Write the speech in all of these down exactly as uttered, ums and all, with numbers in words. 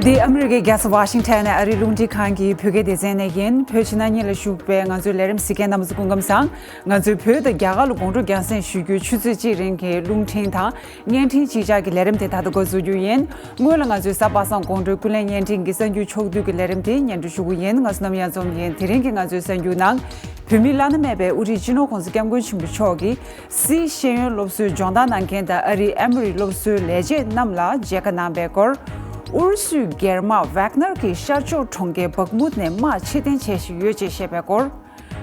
འདི་ཨ་མི་རི་ཀའི་རྒྱལ་ས་ཝ་ཤིང་ཊོན་ནས་ཨ་རིའི་རླུང་འཕྲིན་ཁང་གི་བོད་སྐད་སྡེ་ཚན་ནས་ཡིན། བོད་ཕྱི་ནང་གཉིས་ལ་བཞུགས་པའི་ང་ཚོའི་ལས་རིམ་གཟིགས་མཁན་རྣམ་པ་ཚོ་སྐུ་ཁམས་བཟང་། ང་ཚོས་བོད་དང་རྒྱ་གར་ལ་དགོང་དྲོ་རྒྱང་སྲིང་ཞུ་རྒྱུའི་ཆུ་ཚོད་གཅིག་རིང་གི་རླུང་འཕྲིན་དང་བརྙན་འཕྲིན་གཅིག་ཆར་གྱི་ལས་རིམ་དེ་ད་ལྟ་འགོ་འཛུགས་རྒྱུ་ཡིན། སྔོན་ལ་ང་ཚོའི་གཟའ་པ་སངས་དགོང་དྲོའི་ཀུན་གླེང་བརྙན་འཕྲིན་གྱི་གསར་འགྱུར་ཕྱོགས་བསྡུས་ཀྱི་ལས་རིམ་དེ་སྙན་སྒྲོན་ཞུ་གི་ཡིན། ང་ཚོ་ནམ་ཡང་འཛོམས་ཡིན། དེ་རིང་གི་ང་ཚོའི་གསར་འགྱུར་ནང་། བོད་མིའི་བླ་ན་མེད་པའི་དབུ་ཁྲིད་སྤྱི་ནོར་༸གོང་ས་༸སྐྱབས་མགོན་ཆེན་པོ་མཆོག་གིས་སིའི་ཤེས་ཡོན་སློབ་གསོའི་སྦྱོང་བརྡར་གནང་མཁན་དང་ཨ་རིའི་ཨེ་མོ་རི་སློབ་གསོའི་ལས་བྱེད་རྣམས་ལ་མཇལ་ཁ་གནང་བའི་སྐོར། ཨུ་རུ་སུའི་སྒེར་དམག་ཝེག་ནར་གྱིས་ཤར་ཕྱོགས་གྲོང་ཁྱེར་བག་མུད་ནས་དམག་ཕྱིར་འཐེན་བྱེད་བཞིན་ཡོད་ཅེས་བཤད་པའི་སྐོར།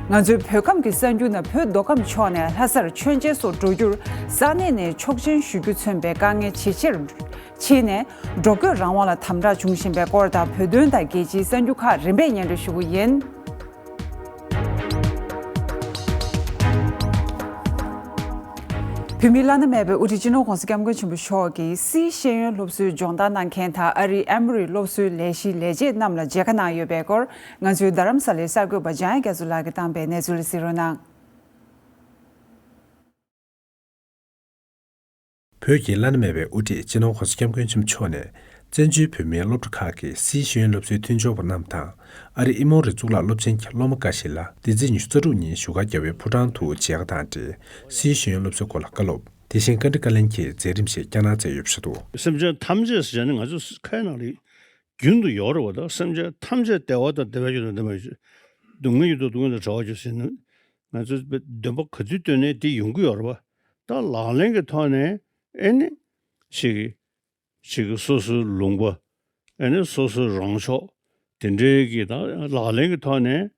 ང་ཚོའི་བོད་ཁམས་ཀྱི་གསར་འགྱུར་ནང་བོད་མདོ་ཁམས་ཕྱོགས་ནས་ལྷ་སར་མཆོད་མཇལ་སོགས་འགྲོ་རྒྱུར་ས་གནས་ནས་ཆོག་མཆན་ཞུ་རྒྱུ་མཚོན་པའི་དཀའ་ངལ་ཇེ་ཆེར་ཕྱིན་ནས་འགྲོ་སྐྱོད་རང་དབང་ལ་དམ་དྲག་འབྱུང་བཞིན་པའི་སྐོར་དང་བོད་དོན་དང་རྒྱལ་སྤྱིའི་གསར་འགྱུར་ཁག་རིམ་པས་སྙན་སྒྲོན་ཞུ་གི་ཡིན། བོད་མིའི་བླ་ན་མེད་པའི་དབུ་ཁྲིད་སྤྱི་ནོར་༸གོང་ས་༸སྐྱབས་མགོན་ཆེན་པོ་མཆོག་གིས་སིའི་ཤེས་ཡོན་སློབ་གསོའི་སྦྱོང་བརྡར་གནང་མཁན་དང་ཨ་རིའི་ཨེ་མོ་རི་སློབ་གསོའི་ལས་གཞིའི་ལས་བྱེད་རྣམས་ལ་མཇལ་ཁ་གནང་ཡོད་པའི་སྐོར། ང་ཚོའི་རྡ་རམ་ས་ལའི་གསར་འགོད་པ་འཇམ་དབྱངས་རྒྱ་མཚོ་ལགས་ཀྱིས་བཏང་པའི་གནས་ཚུལ་གཟིགས་རོགས་གནང་། བོད་ཀྱི་བླ་ན་མེད་པའི་དབུ་ཁྲིད་སྤྱི་ནོར་༸གོང་ས་༸སྐྱབས་མགོན་ཆེན་པོ་མཆོག་ནས་བཙན་བྱོལ་བོད་མིའི་སློབ་གྲྭ་ཁག་གི་སིའི་ཤེས་ཡོན་སློབ་གསོའི་མཐུན་སྦྱོར་བ་རྣམས་དང་། ཨ་རིའི་ཨི་མོ་རི་གཙུག་ལག་སློབ་ཆེན་གྱི་སློབ་མ་འགའ་ཞིག་ལ་འདི་ཚེས་ཉི་ཤུ་རྩ་དྲུག་ཉིན་བཞུགས་སྒར་རྒྱལ་བའི་ཕོ་བྲང་དུ་མཇལ་ཁ་དང་འབྲེལ་སིའི་ཤེས་ཡོན་སློབ་གསོའི་སྐོར་ལ་བཀའ་སློབ། དེ་བཞིན་བཀའ་འདྲི་བཀའ་ལན་གྱི་མཛད་རིམ་ཞིག་བསྐྱངས་གནང་མཛད་ཡོད་པ་རེད་འདུག་སེམས་ཅན་ཐམས་ཅད་ཟེར་ནས་ང་ཚོ་ཁའི་ནང་ལ་རྒྱུན་དུ་ཡོད་རེད་བ། ད་སེམས་ཅན་ཐམས་ཅད་བདེ་བ་དང་བདེ་བའི་རྒྱུ་དང་ལྡན་པ་ཡོད། སྡུག་བསྔལ་གྱི་དང་སྡུག་བསྔལ་དང་བྲལ་བ་ཡོད་ཟེར་ན། ང་ཚོས་འདོན་པ་ག་དུས་བཏོན་ནའི་དེ་ཡོང་གི་ཡོད་རེད་བ། ད་ལག་ལེན་གྱི་ཐོག་ནས་ཨེ་ནི་ཞིག་ཞིག་སོ་སོའི་ལུང་པ། ཨེ་ནི་སོ་སོའི་རང་ཕྱོགས། དེ་འདྲའི་གི་ད་ལག་ལེན་གྱི་ཐོག་ནས་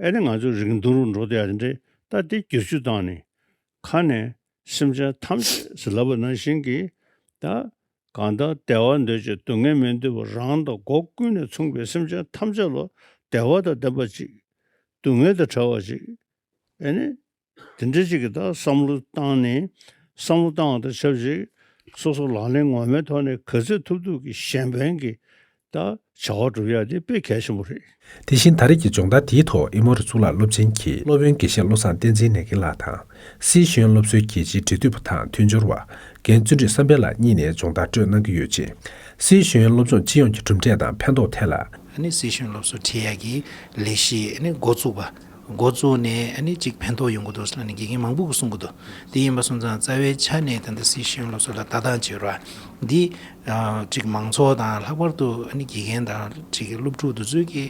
ཨེ་ནི་ང་ཚོ་རིང་ཐུང་རུ་འགྲོ་བསྡད་ཡ་དེ་འདྲའི་ད་དེ་བསྒྱུར་བཅོས་བཏང་ནས་ཁ་ནས་སེམས་ཅན་ཐམས་ཅད་ཟེར་ལབ་པ་ནང་བཞིན་གྱི་ད་གང་ལྟར་བདེ་བ་འདོད་ཅིང་སྡུག་བསྔལ་མི་འདོད་པ་རང་དང་སྒོ་ཀུན་ནས་མཚུངས་པའི་སེམས་ཅན་ཐམས་ཅད་ལ་བདེ་བ་དང་ལྡན་པ་ཅིག་སྡུག་བསྔལ་དང་བྲལ་བ་ཅིག་ཨེ་ནི། དེ་འདྲ་ཅིག་གི་ད་བསམ་བློ་བཏང་ནས་བསམ་བློ་བཏང་བ་དང་ཆབས་ཅིག་སོ་སོ་ལག་ལེན་ངོ་མའི་ཐོག་ནས་ག་ཚོད་ཐུབ་ཐུབ་ཀྱི་གཞན་ཕན་གྱི་ད་བྱ་བ་སྒྲུབ་ཡ་དེ་དཔེ་གལ་ཆེན་པོ་རེད། དེ་བཞིན་ད་རེས་ཀྱི་སྦྱོང་བརྡར་དེའི་ཐོག་ཨི་མོ་རི་གཙུག་ལག་སློབ་ཆེན་གྱི་སློབ་དཔོན་དགེ་བཤེས་བློ་བཟང་བསྟན་འཛིན་ནས་ཀིན་ལགས་དང་། སིའི་ཤེས་ཡོན་སློབ་གསོའི་རྒྱལ་སྤྱིའི་འབྲེལ་མཐུད་པ་དང་མཐུན་སྦྱོར་བ་རྒན་བརྩོན་འགྲུས་བསམ་འཕེལ་ལགས་གཉིས་ནས་སྦྱོང་བརྡར་སྤྲོད་གནང་གི་ཡོད་ཅིང་། སིའི་ཤེས་ཡོན་སློབ་སྦྱོང་སྤྱི་ཡོངས་ཀྱི་གྲུབ་འབྲས་དང་ཕན་ཐོགས་ཐད་ལ། ཨ་ནི་སི་ཤེས་ཡོན་སློབ་གསོ་ཁྲིད་ཡག་གི་ལས་གཞི་ཨ་ནི་འགོ་བཙུགས་པ། འགོ་བཙུགས་ནས་ཨ་ནི་ཅིག་ཕན་ཐོགས་ཡོང་གི་འདུག་ཟེར་ནས་དགེ་རྒན་མང་པོ་གིས་གསུང་གི་འདུག་དེ་ཡིན་པ་སོང་ཙང་རྩ་བའི་ཆ་ནས་ད་ལྟ་སི་ཤེས་ཡོན་སློབ་གསོ་ལ་ལྟ་སྟངས་བྱེད་ར། འདི་ཨ་ཅིག་མང་ཚོགས་དང་ལྷག་པར་དུ་ཨ་ནི་དགེ་རྒན་དང་ཅིག་སློབ་ཕྲུག་འདི་ཚོའི་གི་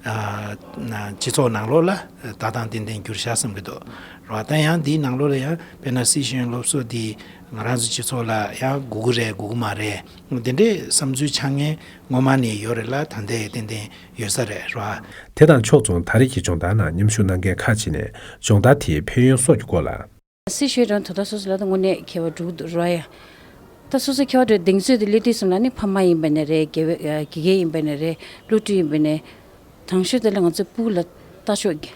ཨ་ན་སྤྱི་ཚོགས་ནང་ལོགས་ལ་ལྟ་སྟངས་ཏན་ཏན་འགྱུར་ཤག་བསམ་གི་འདུག་ར། ད་ཡང་འདིའི་ནང་ལོགས་ལ་ཡང་དཔེར་ན་སི་ཤེས་ཡོན་སློབ་གསོ་འདི་ང་རང་ཚོ་སྤྱི་ཚོགས་ལ་ཡང་དགོས་ཀྱི་རེད་དགོས་ཀྱི་མ་རེད། འདི་འདྲའི་བསམ་ཚུལ་འཆར་མཁན་སྔོན་མ་ནས་ཡོད་རེད་ལ་ད་ལྟ་ཡང་ཏན་ཏན་ཡོད་ས་རེད་ར། དེ་དང་ཕྱོགས་མཚུངས་ད་རེས་ཀྱི་སྦྱོང་བརྡར་ནང་མཉམ་ཞུགས་གནང་མཁན་ཁག་ཅིག་ནས་སྦྱོང་བརྡར་དེའི་ཕན་ཡོན་སོགས་ཀྱི་སྐོར་ལ། སི་ཤོད་རང་དོ་བདག་སོ་སོ་ལ་ད་དངོས་གནས་ཁྱད་པར་འགྲོ་གི་འདུག་ར་ཡ། ད་སོ་སོ་ཁྱད་པར་འགྲོ་གདེང་ཚོད་དེ་སླེབས་དུས་ཙམ་ལ་ནི་ཕ་མ་ཡིན་པ་ནས་རེད། དགེ་བའི་དགེ་རྒན་ཡིན་པ་ནས་རེད། སློབ་ཕྲུག་ཡིན་པ་ནས། དང་ཤོས་དེ་ལ་ང་ཚོའི་སྤུ་གུ་ལ་ལྟ་ཕྱོགས་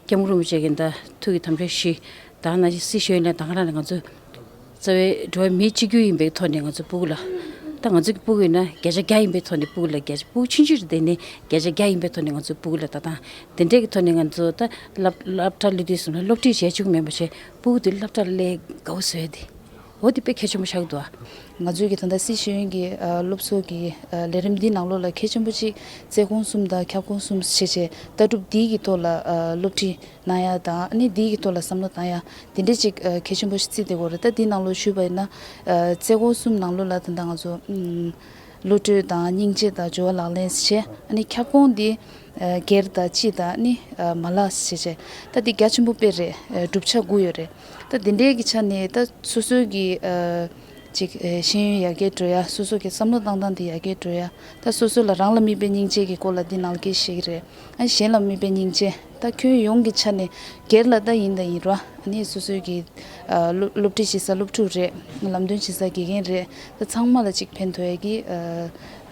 སྐྱབས་མགོན་རིན་པོ་ཆེ་གི་ད་ཐུགས་ཀྱི་དམ་བཅའ་བཞི། ད་ནང་བཞིན་སི་ཤོད་ལ་ད་ག་རང་ལ་ང་ཚོ་རྩ་བའི་འགྲོ་བ་མི་གཅིག་གྱུར་ཡིན་པའི་ཐོག་ནས་ང་ཚོ་སྤུ་གུ་ལ། ད་ང་ཚོ་གི་སྤུ་གུ་ཡིན་ན་བརྒྱ་ཆ་བརྒྱ་ཡིན་པའི་ཐོག་ནས་སྤུ་གུ་ལ་བརྒྱ་ཆ་སྤུ་གུ་ཆུང་ཆུང་རེད་དེ་ནས་བརྒྱ་ཆ་བརྒྱ་ཡིན་པའི་ཐོག་ནས་ང་ཚོ་སྤུ་གུ་ལ་ད་ད་དེ་འདྲས་ཀྱི་ཐོག་ནས་ང་ཚོ་ད་སློབ་སློབ་གྲྭ་སླེབས་དུས་སུ་ལ་སློབ་ཁྲིད་བྱས་བཅུག་མེད་པ་བྱས་སྤུ་གུ་དེ་སློབ་གྲྭ་ལ་སླེབས་དགའ་བོ་བཟོས་ཏེ། འོ་དེ་དཔེ་གལ་ཆེན་པོ་ཆགས་འདུག་ང་ཚོའི་གི་ད་ལྟ་སི་ཤེས་ཡོན་གྱི་ཨ་སློབ་གསོ་གི་ཨ་ལས་རིམ་འདིའི་ནང་ལོགས་ལ་གལ་ཆེན་པོ་གཅིག་རྩེད་སྐོང་གསུམ་དང་ཁྱབ་ཁོངས་གསུམ་བྱས་བྱས་ལྟ་གྲུབ་འདིའི་གི་ཐོག་ལ་ཨ་སློབ་ཁྲིད་གནང་ཡ་དང་ཨ་ནི་འདིའི་གི་ཐོག་ལ་བསམ་བློ་བཏང་ཡ་དེ་འདྲས་ཅིག་ཨ་གལ་ཆེན་པོ་ཞིག་བརྩིས་བསྡད་ཡོད་རེད། ད་འདིའི་ནང་ལོགས་ཞུས་པ་ཡིན་ན་ཨ་རྩེད་སྐོང་གསུམ་ནང་ལོགས་ལ་ད་ལྟ་ང་ཚོ་ཨམ་བློ་གྲོས་དང་སྙིང་རྗེ་དང་སྦྱོར་བ་ལག་ལེན་བྱས། ཨ་ནི་ཁྱབ་ཁོངས་འདི་ཨ་སྒེར་དང་སྤྱི་དང་ཨ་ནི་ཨ་མ་ལག་བྱས་བྱས་ད་འདི་རྒྱ་ཆེན་པོ་དཔེ་རེད། ཨ་གྲུབ་ཆ་དགུ་ཡོད་རེད། ད་འདི་འདྲའི་གི་ཆ་ནས་ད་སོ་སོའི་གི་ཨ་ཅིག་ཨ་ཤེས་ཡོན་ཡར་རྒྱས་འགྲོ་ཡ། སོ་སོ་གི་བསམ་བློ་བཏང་སྟངས་དེ་ཡར་རྒྱས་འགྲོ་ཡ། ད་སོ་སོ་ལ་རང་ལ་དམིགས་པའི་སྙིང་རྗེ་གི་སྐོར་ལ་འདི་ནང་ལ་སྐད་བཤད་ཀྱི་རེད། ཨ་གཞན་ལ་དམིགས་པའི་སྙིང་རྗེ། ད་ཁྱོན་ཡོངས་ཀྱི་ཆ་ནས་སྒེར་ལ་ད་ཡིན་ད་ཡིན་ར། ཨ་ནི་སོ་སོའི་གི་ཨ་སློབ་སློབ་ཁྲིད་བྱེད་ས་སློབ་ཕྲུག་རེད། ལམ་སྟོན་བྱེད་ས་དགེ་རྒན་རེད། ད་ཚང་མ་ལ་ཅིག་ཕན་ཐོགས་ཡ་གི་ཨ་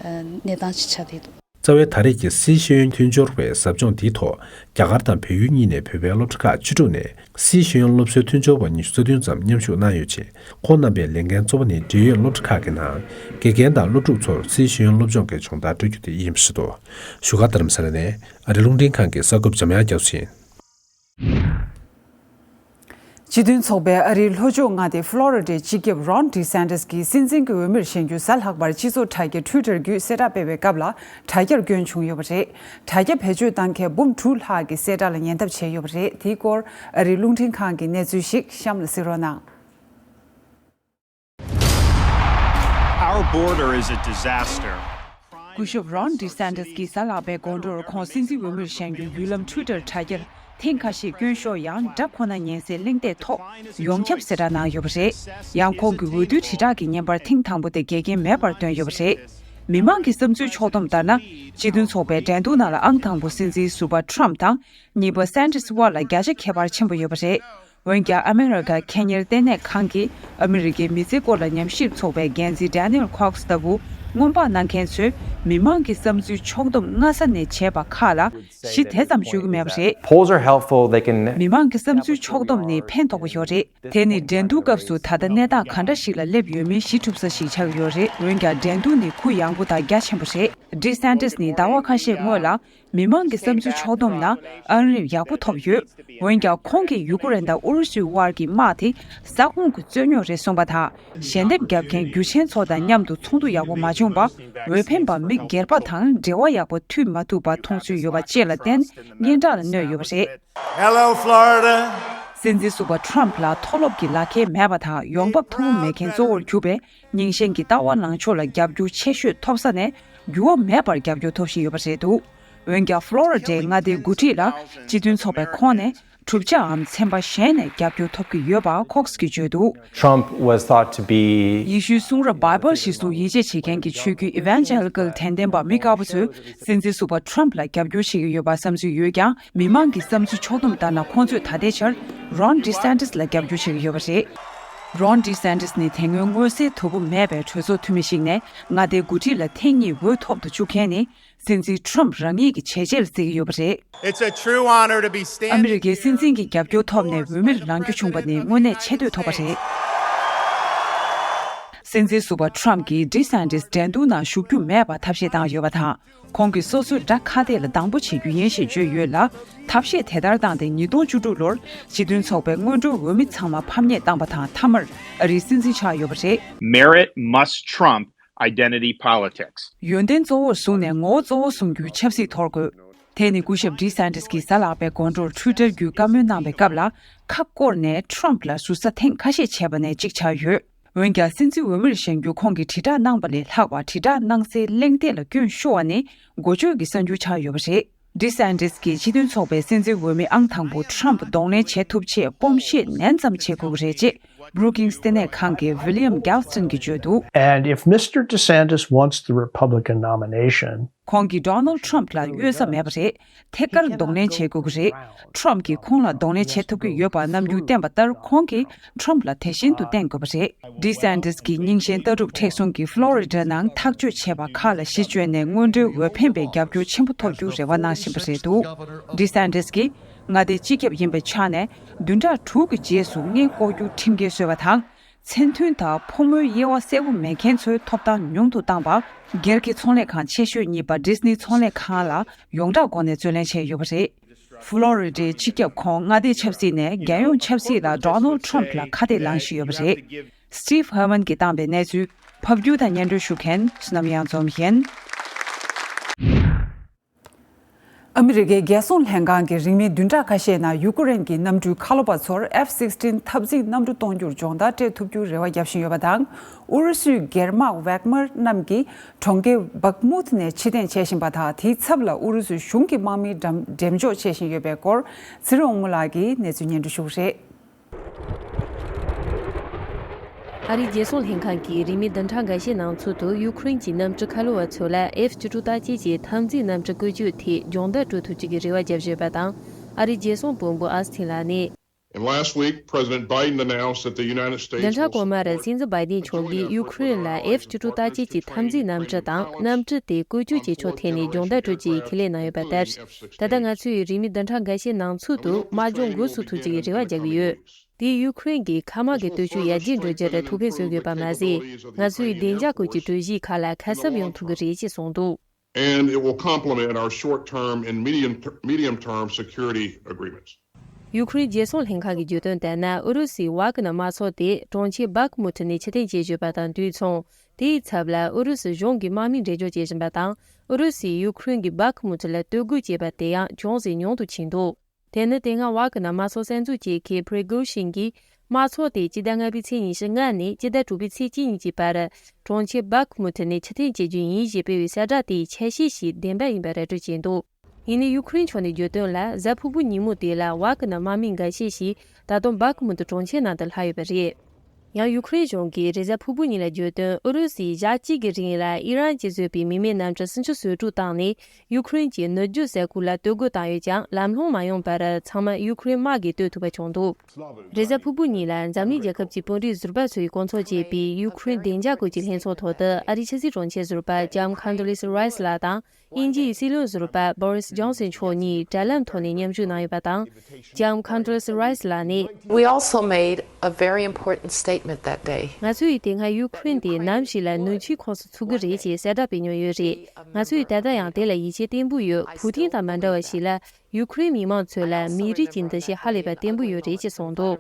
ཨ་གནས་སྟངས་ཅིག་ཆགས་བསྡད་འདུག་རྩ་བའི་ད་རེས་ཀྱི་སིའི་ཤེས་ཡོན་མཐུན་སྦྱོར་བའི་ཟབ་སྦྱོང་འདིའི་ཐོག་རྒྱ་གར་དང་བལ་ཡུལ་གཉིས་ནས་བོད་པའི་སློབ་གྲྭ་ཁག་བཅུ་དྲུག་ནས་སིའི་ཤེས་ཡོན་སློབ་གསོའི་མཐུན་སྦྱོར་བ་ཉི་ཤུ་རྩ་བདུན་ཙམ་མཉམ་ཞུགས་གནང་ཡོད་ཅིང་། ཁོང་རྣམ་པའི་ལས་འགན་གཙོ་བོ་ནི་འབྲེལ་ཡོད་སློབ་གྲྭ་ཁག་གི་ནང་དགེ་རྒན་དང་སློབ་ཕྲུག་ཚོར་སིའི་ཤེས་ཡོན་སློབ་སྦྱོང་གི་སྦྱོང་བརྡར་སྤྲོད་རྒྱུ་དེ་ཡིན་པ་རེད་འདུག་བཞུགས་སྒར་རྡ་རམ་ས་ལ་ནས་ཨ་རི་རླུང་འཕྲིན་ཁང་གི་གསར་འགོད་པ་འཇམ་དབྱངས་རྒྱ་མཚོ་ཡིན། སྤྱི་མཐུན་ཚོགས་པའི་ཨ་རིའི་ལྷོ་ཕྱོགས་མངའ་སྡེ་ཧྥ་ལོ་རི་ཌའི་སྤྱི་ཁྱབ་རོན་ཌི་སན་ཏིས་ཀྱིས་སྲིད་འཛིན་གྱི་འོས་མིར་བཞེངས་རྒྱུ་གཟའ་ལྷག་པར་སྤྱི་ཚོགས་དྲ་རྒྱ་ཊུའི་ཊར་བརྒྱུད་གསལ་བསྒྲགས་སྤེལ་བའི་སྐབས་ལ་དྲ་རྒྱར་སྐྱོན་བྱུང་ཡོད་པ་རེད། དྲ་རྒྱ་བེད་སྤྱོད་བཏང་མཁན་འབུམ་དྲུག་ལྷག་གིས་གསལ་བསྒྲགས་ལ་ཉན་ཐབས་བྱས་ཡོད་པ་རེད། དེའི་སྐོར་ཨ་རིའི་རླུང་འཕྲིན་ཁང་གི་གནས་ཚུལ་ཞིག་གཤམ་ལ་གཟིགས་རོགས་གནང་། Our border is a disaster. སྐུ་ཞབས་རོན་ཌི་སན་ཏིས་ཀྱིས་གཟའ་ལྷག་པའི་དགོང་དྲོར་ཁོང་སྲིད་འཛིན་འོས་མིར་བཞེངས་རྒྱུའི་བརྒྱུད་ལམ་ཊུའི་ཊར་དྲ་རྒྱར་ཐེངས་ཁ་ཤས་སྐྱོན་ཤོར་ཡང་། དགྲ་ཁོ་ན་ཉན་སའི་གླེང་སྟེགས་ཐོག་ཡོངས་ཁྱབ་གསལ་བསྒྲགས་གནང་ཡོད་པ་རེད། ཡང་ཁོང་གི་འོས་བསྡུའི་དྲིལ་བསྒྲགས་ཀྱི་བརྙན་པར་ཐེངས་དང་པོ་དེ་འགལ་རྐྱེན་མེད་པར་བཏོན་ཡོད་པ་རེད། མི་མང་གི་བསམ་ཚུལ་ཕྱོགས་བསྡོམས་ལྟར་ན། སྤྱི་མཐུན་ཚོགས་པའི་འགྲན་བསྡུར་ནང་ལ་ཨང་དང་པོ་སྲིད་འཛིན་ཟུར་པ་ཊམ་དང་། གཉིས་པ་སན་ཏིས་དབར་ལ་བརྒྱ་ཆ་ཁྱད་པར་ཆེན་པོ་ཡོད་པ་རེད། འོན་ཀྱང་ཨ་མེ་རི་ཀ་ཁེ་གཉེར་ལྟེ་གནས་ཁང་གིས་ཨ་མེ་རི་ཀའི་མི་ཚེའི་སྐོར་ལ་ཉམས་ཞིབ་ཚོགས་པའི་འགན་འཛིན་ཌེ་ནིལ་ཁོག་སི་ལྟ་བུ་སྔོན་དཔག་གནང་མཁན་ཚོས་མི་མང་གི་བསམ་ཚུལ་ཕྱོགས་བསྡོམས་སྔ་ས་ནས་བྱས་པ་ཁག་ལ་གཞི་དེ་ཙམ་ཞུ་གི་མེད་པ་རེད། Polls are helpful. They can མི་མང་གི་བསམ་ཚུལ་ཕྱོགས་བསྡོམས་ནི་ཕན་ཐོགས་པ་ཡོད་རེད། དེ་ནི་འགྲན་བསྡུར་སྐབས་སུ་ད་ལྟ་གནས་སྟངས་ག་འདྲ་ཞིག་ལ་སླེབས་ཡོད་མེད་གཞི་གྲུབ་ས་ཞིག་ཆགས་ཀྱི་ཡོད་རེད། འོན་ཀྱང་འགྲན་བསྡུར་ནི་གུ་ཡངས་པོ་དང་རྒྱ་ཆེན་པོ་རེད། ཌི་སན་ཏིས་ནི་ཟླ་བ་ཁ་ཤས་སྔོན་ལ། མི་མང་གི་བསམ་ཚུལ་ཕྱོགས་བསྡོམས་ནང་ཨང་རིམ་ཡག་པོ་ཐོབ་ཡོད། འོན་ཀྱང་ཁོང་གིས་ཡུ་ཀེ་རེན་དང་ཨུ་རུ་སུའི་དབར་གྱི་དམག་དེ་ས་ཁོངས་ཀྱི་རྩོད་རྙོག་རེད་གསུངས་པ་དང་། ཞལ་འདེབས་བརྒྱབ་མཁན་རྒྱུ་ཆེན་ཚོ་དང་མཉམ་དུ་ཚོགས་འདུ་ཡག་པོ་མ་བྱུང་བ། འོས་འཕེན་པ་མི་སྒེར་པ་དང་འབྲེལ་བ་ཡག་པོ་མཐུད་མ་ཐུབ་པ་མཐོང་ཚུལ་ཡོད་པ་བཅས་ལ་བརྟེན་སྙན་གྲགས་ལ་གནོད་ཡོད་པ་རེད། Hello, Florida. སྲིད་འཛིན་ཟུར་པ་ཊམ་ལ་མཐོ་སློབ་ཀྱི་ལག་ཁྱེར་མེད་པ་དང་ཡོང་འབབ་མཐོ་པོ་མེད་མཁན་གཙོ་བོར་གྱུར་པའི། རྙིང་ཞེན་གྱི་ལྟ་བ་ལངས་ཕྱོགས་ལ་རྒྱབ་སྐྱོར་ཆེ་ཤོས་ཐོབ་ས་ནས་འགྱུར་བ་མེད་པར་རྒྱབ་སྐྱོར་ཐོབ་བཞིན་ཡོད་པ་རེད་འདུག་འོན་ཀྱང་ཧྥ་ལོ་རི་ཌའི་མངའ་སྡེའི་འགོ་ཁྲིད་ལ་སྤྱི་མཐུན་ཚོགས་པའི་ཁོངས་ནས་གྲུབ་ཆའམ་ཚན་པ་གཞན་ནས་རྒྱབ་སྐྱོར་ཐོབ་ཀྱི་ཡོད་པ་ཁོག་སི་གིས་བརྗོད་འདུག Trump was thought to be ཡེ་ཤུའི་གསུང་རབ་བྷའི་བལ་གཞིར་བཟུང་ཡིད་ཆེས་བྱེད་མཁན་གྱི་ཆོས་བརྒྱུད་ཨི་ཝན་ཇེ་ལི་ཀལ་དད་ལྡན་པ་མི་དཀར་པོ་ཚོས་སྲིད་འཛིན་ཟུར་པ་ཊམ་ལ་རྒྱབ་སྐྱོར་བྱེད་ཀྱི་ཡོད་པ་བསམ་ཚུལ་ཡོད་ཀྱང་། མི་མང་གི་བསམ་ཚུལ་ཕྱོགས་བསྡོམས་ལྟར་ན། ཁོང་ཚོས་ད་ལྟའི་ཆར་རོན་ཌི་སན་ཏིས་ལ་རྒྱབ་སྐྱོར་བྱེད་ཀྱི་ཡོད་པ་རེད། རོན་ཌི་སན་ཏིས་ནི་དེ་སྔོན་མངོན་གསལ་དོད་པོ་མེད་པའི་གྲོས་ཚོགས་འཐུས་མི་ཞིག་ནས་མངའ་སྡེའི་འགོ་ཁྲིད་ལ་ཐེངས་གཉིས་འོས་ཐོབ་ཏུ་བཅུག་མཁན་ནི། སྲིད་འཛིན་ཊམ་རང་ཉིད་ཀྱི་བྱས་རྗེས་ལ་བརྩི་གི་ཡོད་པ་རེད། It's a true honor to be standing ཨ་མི་རི་ཀའི་སྲིད་འཛིན་གྱི་རྒྱབ་སྐྱོར་ཐོབ་ནས་འོས་མིར་ལངས་རྒྱུ་བྱུང་པ་ནི་དངོས་གནས་ཆེ་བསྟོད་ཐོབ་པ་རེད། སྲིད་འཛིན་ཟུར་པ་ཊམ་གྱིས་ཌི་སན་ཏིས་འགྲན་བསྡུར་ནང་ཞུགས་རྒྱུ་མེད་པ་ཐབས་ཤེས་བཏང་ཡོད་པ་དང་། ཁོང་གིས་སོ་སོའི་དགྲ་ཁ་གཏད་ལ་སྡང་པོ་བྱེད་རྒྱུ་ཡིན་ཞེས་བརྗོད་ཡོད་ལ། ཐབས་ཤེས་དེ་ལྟར་བཏང་སྟེ་ཉིས་སྟོང་བཅུ་དྲུག་ལོར་སྤྱི་མཐུན་ཚོགས་པའི་སྔོན་འགྲོའི་འོས་མི་ཚང་མ་ཕམ་ཉེས་བཏང་པ་དང་། མཐའ་མར་ཨ་རིའི་སྲིད་འཛིན་ཆགས་ཡོད་པ་རེད། Merit must trump identity politics. ཡོན་ཏན་གཙོ་བོར་བཟུང་ནས་ངོ་བོ་གཙོ་བོ་བཟུང་རྒྱུའི་ཆབ་སྲིད་དོར་དགོས། དེ་ནི་སྐུ་ཞབས་ཌི་སན་ཏིས་ཀྱིས་གཟའ་ལྷག་པའི་དགོང་དྲོར་ཊུའི་ཊར་བརྒྱུད་བཀའ་མོལ་གནང་བའི་སྐབས་ལ། ཁ་བསྐོར་ནས་ཊམ་ལ་ཟུར་ཟ་ཐེངས་ཁ་ཤས་བྱས་པ་ནས་གཅིག་ཆགས་ཡོད། འོན་ཀྱང་། སྲིད་འཛིན་འོས་མིར་བཞེངས་རྒྱུ་ཁོང་གིས་དྲིལ་བསྒྲགས་གནང་བ་ལས་ལྷག་པར། དྲིལ་བསྒྲགས་གནང་སའི་གླེང་སྟེགས་ལ་སྐྱོན་ཤོར་བ་ནི་འགོ་བརྗོད་ཀྱི་གསར་འགྱུར་ཆགས་ཡོད་པ་རེད། ཌི་སན་ཏིས་ཀྱིས་སྤྱི་མཐུན་ཚོགས་པའི་སྲིད་འཛིན་འོས་མི་ཨང་དང་པོ་ཊམ་གདོང་ལེན་བྱེད་ཐུབ་ཆེད་སྤོམ་གཤིས་ནན་ཙམ་བྱེད་དགོས་ཀྱི་རེད་ཅེས་Brookings་ལྟེ་གནས་ཁང་གི་William Galston་གྱིས་བརྗོད་འདུག And if Mister DeSantis wants the Republican nomination, ཁོང་གིས་Donald Trump་ལ་གཡོལ་ས་མེད་པ་རེད། ཐད་ཀར་གདོང་ལེན་བྱེད་དགོས་ཀྱི་རེད། ཊམ་གྱིས་ཁོང་ལ་གདོང་ལེན་བྱེད་ཐུབ་ཀྱི་ཡོད་པ་རྣམ་འགྱུར་བསྟན་པ་ལྟར། ཁོང་གིས་ཊམ་ལ་དེ་བཞིན་དུ་བསྟེན་དགོས་པ་རེད། ཌི་སན་ཏིས་ཀྱིས་རྙིང་ཞེན་ལྟ་གྲུབ་མཁྲེགས་བཟུང་གིས་ཧྥ་ལོ་རི་ཌ་ནང་ཐག་གཅོད་བྱས་པ་ཁག་ལ་གཞི་བཅོལ་ནས། སྔོན་འགྲོའི་འོས་འཕེན་པའི་རྒྱབ་སྐྱོར་ཆེན་པོ་ཐོབ་རྒྱུར་རེ་བ་གནང་བཞིན་པ་རེད་འདུག་ཌི་སན་ཏིས་ཀྱིས་མངའ་སྡེའི་སྤྱི་ཁྱབ་ཡིན་པའི་ཆ་ནས། བདུན་ཕྲག་དྲུག་གི་རྗེས་སུ་མངལ་ལྐོག་གྱུར་ཁྲིམས་འགལ་བཟོས་པ་དང་། མཚན་མཐུན་དང་ཕོ་མོའི་དབྱེ་བ་གསལ་པོ་མེད་མཁན་ཚོའི་ཐོབ་ཐང་ཉུང་དུ་བཏང་བ། སྒེར་གྱི་ཚོང་ལས་ཁང་ཆེ་ཤོས་གཉིས་པ་Disney་ཚོང་ལས་ཁང་ལ་ཡོངས་གྲགས་སྒོ་ནས་རྩོད་ལེན་བྱས་ཡོད་པ་རེད། ཧྥ་ལོ་རི་ཌའི་སྤྱི་ཁྱབ་ཁོངས་མངའ་སྡེའི་ཆབ་སྲིད་ནས་རྒྱལ་ཡོངས་ཆབ་སྲིད་ལ་Donald Trump་ལ་ཁ་གཏད་ལངས་བཞིན་ཡོད་པ་རེད། Steve Herman་གྱིས་བཏང་པའི་གནས་ཚུལ་ཕབ་སྒྱུར་དང་སྙན་སྒྲོན་ཞུ་མཁན་བསོད་ནམས་གཡང་འཛོམས་ཡིན། ཨ་མི་རི་ཀའི་རྒྱལ་སྲུང་ལྷན་ཁང་གིས་རིང་མིན་བདུན་ཕྲག་ཁ་ཤས་ནང་ཡུ་ཀེ་རེན་གྱི་གནམ་གྲུའི་ཁ་ལོ་པ་ཚོར་F sixteen་འཐབ་འཛིང་གནམ་གྲུ་གཏོང་རྒྱུར་སྦྱོང་བརྡར་སྤྲད་ཐུབ་རྒྱུར་རེ་བ་བརྒྱབ་བཞིན་ཡོད་པ་དང་། ཨུ་རུ་སུའི་སྒེར་དམག་Wagner་རྣམས་ཀྱིས་གྲོང་ཁྱེར་Bakhmut་ནས་ཕྱིར་འཐེན་བྱེད་བཞིན་པ་དང་། དེའི་ཚབ་ལ་ཨུ་རུ་སུའི་གཞུང་གི་དམག་མིའི་འགྲམ་འགྲེམས་འཇོག་བྱེད་བཞིན་ཡོད་པའི་སྐོར། ཚེ་རིང་དབང་མོ་ལགས་ཀྱིས་གནས་ཚུལ་སྙན་སྒྲོན་ཞུ་གི་རེད། ཨ་རིའི་རྒྱལ་སྲུང་ལྷན་ཁང་གིས་རིང་མིན་བདུན་ཕྲག་འགའ་ཤས་ནང་ཚུད་དུ་ཡུ་ཁུ་རེན་གྱི་གནམ་གྲུ་ཁ་ལོ་བ་ཚོ་ལ་F་བཅུ་དྲུག་རྟགས་ཅན་གྱི་འཐབ་འཛིང་གནམ་གྲུ་བཀོལ་སྤྱོད་ཐད་སྦྱོང་བརྡར་སྤྲོད་ཐུབ་རྒྱུ་གི་རེ་བ་བརྒྱབ་ཡོད་པ་དང་། ཨ་རིའི་རྒྱལ་སྲུང་དཔོན་པོ་ཨོ་སི་ཐིན་ལགས་ནས། And last week, President Biden announced that the United States བདུན་ཕྲག་གོང་མར་སྲིད་འཛིན་བྷའི་ཌེན་མཆོག་གིས་ཡུ་ཁུ་རེན་ལ་F་བཅུ་དྲུག་རྟགས་ཅན་གྱི་འཐབ་འཛིང་གནམ་གྲུ་དང་། གནམ་གྲུ་དེ་བཀོལ་སྤྱོད་བྱེད་ཕྱོགས་ཐད་ནས་སྦྱོང་བརྡར་སྤྲོད་རྒྱུའི་ཁས་ལེན་གནང་ཡོད་པ་ལྟར། ད་ལྟ་ང་ཚོས་རིང་མིན་བདུན་ཕྲག་འགའ་ཤས་ནང་ཚུད་དུ་དམག་སྦྱོང་འགོ་ཚུགས་ཐུབ་རྒྱུ་གི་རེ་བ་བརྒྱབ་ཀྱི་ཡོད། དེས་ཡུ་ཁུ་རེན་གྱི་མཁའ་དམག་གི་སྟོབས་ཤུགས་ཡར་རྒྱས་འགྲོ་རྒྱུར་ཐུགས་ཕན་གསོས་ཡོད་པ་མ་ཟད། ང་ཚོའི་བདེ་འཇགས་སྐོར་གྱི་གྲོས་གཞིའི་ཁག་ལ་ཁ་གསབ་ཡོང་ཐུབ་ཀྱི་རེད་ཅེས་གསུངས་འདུག And it will complement our short-term and medium, medium-term security agreements. ཡུ་ཁུ་རེན་རྒྱལ་སྲུང་ལྷན་ཁང་གིས་བརྗོད་དོན་ལྟར་ན། ཨུ་རུ་སུའི་བྷ་ཀུ་ན་དམག་ཚོགས་དེ་གྲོང་ཁྱེར་བྷག་མུ་ཊི་ནས་ཕྱིར་འཐེན་བྱེད་བཞིན་པ་དང་དུས་མཚུངས། དེའི་ཚབ་ལ་ཨུ་རུ་སུ་གཞུང་གི་དམག་མིས་འགྲེམས་འཇོག་བྱེད་བཞིན་པ་དང་། ཨུ་རུ་སུས་ཡུ་ཁུ་རེན་གྱི་བྷག་མུ་ཊི་ལ་སྡོད་དགོས་བྱས་པ་དེ་ཡང་ཅུང་ཟད་ཉུང་དུ་ཕྱིན་འདུག་དེ་ནི་དེ་སྔ་བྷག་ཀུ་ན་དམག་ཚོགས་གསར་འཛུགས་བྱེད་མཁན་པྲི་གོ་ཤིན་གྱིས། དམག་ཚོགས་དེ་སྤྱི་ཟླ་ལྔ་པའི་ཚེས་ཉི་ཤུ་ལྔ་ནས་སྤྱི་ཟླ་དྲུག་པའི་ཚེས་གཅིག་ཉིན་གྱི་བར། གྲོང་ཁྱེར་བྷག་མུ་ཊི་ནས་ཕྱིར་འཐེན་བྱེད་རྒྱུ་ཡིན་ཞེས་སྤེལ་བའི་གསལ་བསྒྲགས་དེའི་ཆ་ཤས་ཤིག་བདེན་པ་ཡིན་པ་ར་སྤྲོད་བྱས་འདུག་ཡིན་ནའི་ཡུ་ཁུ་རེན་ཕྱོགས་ནས་བརྗོད་དོན་ལ། གཟའ་ཕུར་བུ་ཉིན་མོ་དེ་ལ་བྷག་ཀུ་ན་དམག་མི་འགའ་ཤས་ཤིག་ད་དུང་བྷག་མུ་ཊི་གྲོང་ཁྱེར་ནང་དུ་ལྷག་ཡོད་པ་རེད། ཡང་ཡུ་ཁུ་རེན་གཞུང་གིས་རེས་གཟའ་ཕུར་བུ་ཉིན་ལ་བརྗོད་དོན། ཨུ་རུ་སུས་ཞག་གཅིག་གི་རིང་ལ་ཨི་རན་གྱིས་བཟོས་པའི་མི་མེད་གནམ་གྲུ་སུམ་ཅུ་སོ་དྲུག་བཏང་ནས། ཡུ་ཁུ་རེན་གྱི་ནུབ་རྒྱུད་ས་ཁུལ་ལ་གཏོར་རྒོལ་བཏང་ཡོད་ཀྱང་། ལམ་ལྷོང་མ་ཡོང་བར་ཚང་མ་ཡུ་ཁུ་རེན་དམག་གིས་གཏོར་ཐུབ་པ་བྱུང་འདུག་རེས་གཟའ་ཕུར་བུ་ཉིན་ལ་འཛམ་གླིང་རྒྱལ་ཁབ་ཀྱི་དཔོན་རིགས་ཟུར་པ་ཚོས་སྐོང་ཚོགས་བྱས་པའི་ཡུ་ཁུ་རེན་བདེ་འཇགས་སྐོར་གྱི་ལྷན་ཚོགས་ཐོག་ཏུ། ཨ་རིའི་ཕྱི་སྲིད་དྲུང་ཆེ་ཟུར་པ་ལྕམ་ཁོན་ཌོ་ལི་སི་རའི་སི་ལགས་དང་། དབྱིན་ཇིའི་སྲིད་བློན་ཟུར་པ་བོ་རིས་ཇོན་སན་མཆོག་གཉིས་དྲ་ལམ་ཐོག་ནས་མཉམ་ཞུགས་གནང་ཡོད་པ་དང་། ལྕམ་ཁོན་ཌོ་ལི་སི་རའི་སི་ལགས་ནས། We also made a very important statement that day. ང་ཚོས་དེ་སྔ་ཡུ་ཁུ་རེན་དེ་ནམ་ཞིག་ལ་ནུབ་ཕྱོགས་ཁོངས་སུ་ཚུད་ཀྱི་རེད་ཅེས་གསལ་བསྒྲགས་སྤེལ་མྱོང་ཡོད་རེད། ང་ཚོས་ད་ལྟ་ཡང་དེ་ལ་ཡིད་ཆེས་བརྟན་པོ་ཡོད། ཕུའུ་ཏིན་དང་མ་འདྲ་བ་ཞིག་ལ། ཡུ་ཁུ་རེན་མི་མང་ཚོ་ལ་མི་རིགས་ཀྱི་འདུ་ཤེས་ཧ་ལས་པ་བརྟན་པོ་ཡོད་རེད་ཅེས་གསུངས་འདུག་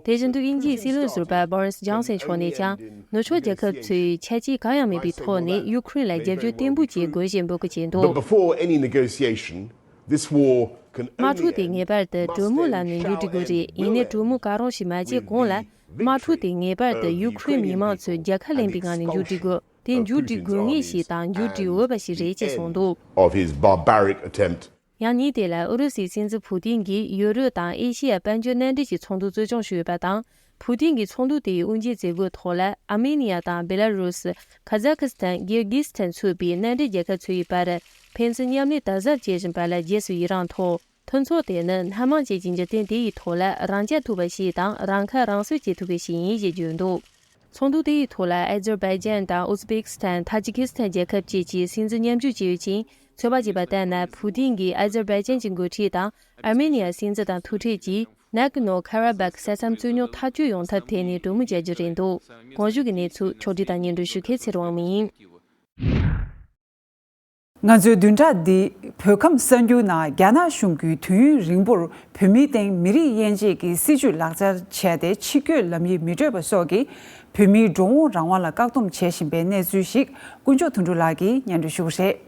དེ་བཞིན་དུ་དབྱིན་ཇིའི་སྲིད་བློན་ཟུར་པ་བོ་རིས་ཇོན་སན་མཆོག་ནས་ཀྱང་། ནུབ་ཕྱོགས་རྒྱལ་ཁབ་ཚོས་ཆ་རྐྱེན་གང་ཡང་མེད་པའི་ཐོག་ནས་ཡུ་ཁུ་རེན་ལ་རྒྱབ་སྐྱོར་བརྟན་པོ་བྱེད་དགོས་ཞེས་འབོད་སྐུལ་བྱས་འདུག But before any negotiation, this war can only དམག་འཁྲུག་དེ་ངེས་པར་དུ་གྲོས་མོལ་ལམ་ནས་མཇུག་སྒྲིལ་དགོས་རེད། ཡིན་ནའི་གྲོས་མོལ་ག་རང་ཞིག་མ་བྱས་གོང་ལ། དམག་འཁྲུག་དེ་ངེས་པར་དུ་ཡུ་ཁུ་རེན་མི་མང་ཚོས་རྒྱལ་ཁ་ལེན་པའི་ངང་ནས་མཇུག་སྒྲིལ་དགོས། དེ་མཇུག་སྒྲིལ་དགོས་ངེས་ཤིག་དང་མཇུག་སྒྲིལ་འོས་པ་ཞིག་རེད་ཅེས་གསུངས་འདུག of his barbaric attempt. ཡང་ཉིན་དེ་ལ་ཨུ་རུ་སུའི་སྲིད་འཛིན་ཕུའུ་ཏིན་གྱིས་ཡུ་རོབ་དང་ཨེ་ཤི་ཡ་དཔལ་འབྱོར་མནའ་འབྲེལ་གྱི་ཚོགས་འདུ་གཙོ་སྐྱོང་ཞུས་ཡོད་པ་དང་། ཕུའུ་ཏིན་གྱིས་ཚོགས་འདུ་དེའི་དབུ་འབྱེད་མཛད་སྒོའི་ཐོག་ལ། ཨར་མེ་ནི་ཡ་དང་བེ་ལ་རུ་སི། ཁ་ཛ་ཁི་སི་ཐན། གིར་གི་སི་ཐན་ཚུད་པའི་མནའ་འབྲེལ་རྒྱལ་ཁབ་ཚོའི་བར་ཕན་ཚུན་མཉམ་ལས་དམ་ཟབ་བྱེད་བཞིན་པ་ལ་རྗེས་སུ་ཡི་རངས་ཐོག་མཐུན་ཚོགས་དེ་ནི་སྣ་མང་ཅན་གྱི་འཇིག་རྟེན་དེ་ཡི་ཐོག་ལ་རང་རྐྱ་ཐུབ་པ་ཞིག་དང་། རང་ཁ་རང་གསོ་བྱེད་ཐུབ་པ་ཞིག་ཡིན་ཞེས་བརྗོད་འདུག་ཚོགས་འདུ་དེ་ཡི་ཐོག་ལ་ཨ་ཛར་བྷའི་ཇན་དང་ཨུ་ཛི་བེག་སི་ཐན། ཐ་ཇི་ཀི་སི་ཐན་རྒྱལ་ཁབ་བཅས་ཀྱི་སྲིད་འཛིན་མཉམ་ཞུགས་བྱས་ཡོད་ཅིང་། ཚོད་དཔག་བྱས་པ་ལྟར་ན། ཕུའུ་ཏིན་གྱིས་ཨ་ཛར་བྷའི་ཇན་གྱི་འགོ་ཁྲིད་དང་ཨར་མེ་ནི་ཡའི་སྲིད་འཛིན་དང་ཐུག་འཕྲད་ཀྱིས། ནེག་གི་ནོ་ཁ་ར་བྷག་ས་མཚམས་རྩོད་རྙོག་ཐག་གཅོད་ཡོང་ཐབས་ཐད་ནས་གྲོས་མོལ་བྱ་རྒྱུ་རེད་འདུག་གོང་ཞུས་ཀྱི་གནས་ཚུལ་ཕྱོགས་སྒྲིག་དང་སྙན་སྒྲོན་ཞུ་མཁན་ཚེ་རིང་དབང་མོ་ཡིན། ང་ཚོའི་བདུན་ཕྲག་འདི་བོད་ཁམས་གསར་འགྱུར་ནང་རྒྱ་ནག་གཞུང་གིས་དུས་ཡུན་རིང་པོར་བོད་མིའི་སྟེང་མི་རིགས་དབྱེ་འབྱེད་ཀྱི་སྲིད་བྱུས་ལག་བསྟར་བྱས་ཏེ། ཕྱིར་སྐྱོད་ལམ་ཡིག་མི་སྤྲོད་པ་སོགས་ཀྱིས་བོད་མིའི་འགྲོ་འོང་རང་དབང་ལ་བཀག་སྡོམ་བྱེད་བཞིན་པའི་གནས་ཚུལ་ཞིག་དཀོན་མཆོག་དོན་གྲུབ་ལགས་ཀྱིས་སྙན་སྒྲོན་ཞུ་གི་རེད།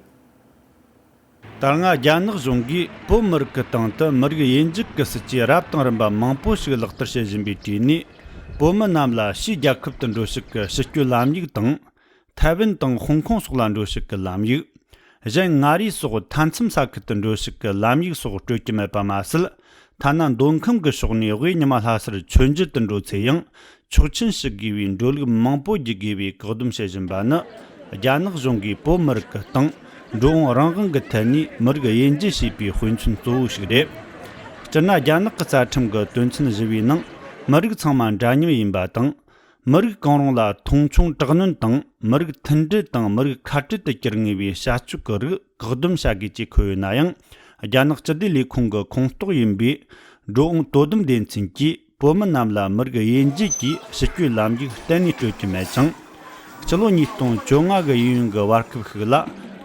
ད་སྔ་རྒྱ་ནག་གཞུང་གིས་བོད་མི་རིགས་ཀྱི་སྟེང་དུ་མི་རིགས་དབྱེ་འབྱེད་ཀྱི་སྲིད་ཇུས་རབ་དང་རིམ་པ་མང་པོ་ཞིག་ལག་བསྟར་བྱེད་བཞིན་པའི་གྲས་ནས། བོད་མི་རྣམས་ལ་ཕྱིའི་རྒྱལ་ཁབ་ཏུ་འགྲོ་ཕྱོགས་ཀྱི་ཕྱིར་སྐྱོད་ལམ་ཡིག་དང་། ཐའེ་ཝན་དང་ཧོང་ཀོང་སོགས་ལ་འགྲོ་ཕྱོགས་ཀྱི་ལམ་ཡིག་གཞན་མངའ་རིས་སོགས་མཐའ་མཚམས་ས་ཁུལ་དུ་འགྲོ་ཕྱོགས་ཀྱི་ལམ་ཡིག་སོགས་སྤྲོད་ཀྱི་མེད་པ་མ་ཟད། ཐ་ན་མདོ་ཁམས་ཀྱི་ཕྱོགས་ནས་དབུས་ཉི་མ་ལྷ་སར་མཆོད་མཇལ་དུ་འགྲོ་ཚེ་ཡང་ཆོག་མཆན་ཞུ་དགོས་པའི་འགྲོ་ལུགས་མང་པོ་བརྒྱུད་དགོས་པའི་བཀག་སྡོམ་བྱེད་བཞིན་པ་ནི། རྒྱ་ནག་གཞུང་གིས་བོད་མི་རིགས་ཀྱི་སྟེང་འགྲོ་འོང་རང་དབང་གི་ཐད་ནས་མི་རིགས་དབྱེ་འབྱེད་བྱས་པའི་དཔེ་མཚོན་གཙོ་བོ་ཞིག་རེད། སྤྱིར་ན་རྒྱ་ནག་གི་རྩ་ཁྲིམས་ཀྱི་དོན་ཚན་བཞི་བའི་ནང་། མི་རིགས་ཚང་མ་འདྲ་མཉམ་ཡིན་པ་དང་། མི་རིགས་གང་རུང་ལ་མཐོང་ཆུང་དྲག་གནོན་དང་། མི་རིགས་མཐུན་སྒྲིལ་དང་མི་རིགས་ཁ་བྲལ་དུ་གྱུར་ངེས་པའི་བྱ་སྤྱོད་ཀྱི་རིགས་བཀག་སྡོམ་བྱ་དགོས་ཅེས་འཁོད་ཡོད་ན་ཡང་། རྒྱ་ནག་སྤྱི་བདེ་ལས་ཁུངས་ཀྱི་ཁོངས་གཏོགས་ཡིན་པའི་འགྲོ་འོང་དོ་དམ་སྡེ་ཚན་གྱིས་བོད་མི་རྣམས་ལ་མི་རིགས་དབྱེ་འབྱེད་ཀྱི་ཕྱིར་སྐྱོད་ལམ་ཡིག་གཏན་ནས་སྤྲོད་ཀྱི་མེད་ཅིང་། སྤྱི་ལོ་ཉིས་སྟོང་བཅོ་ལྔ་གི་གཡས་གཡོན་གྱི་བར་སྐབས་ཤིག་ལ།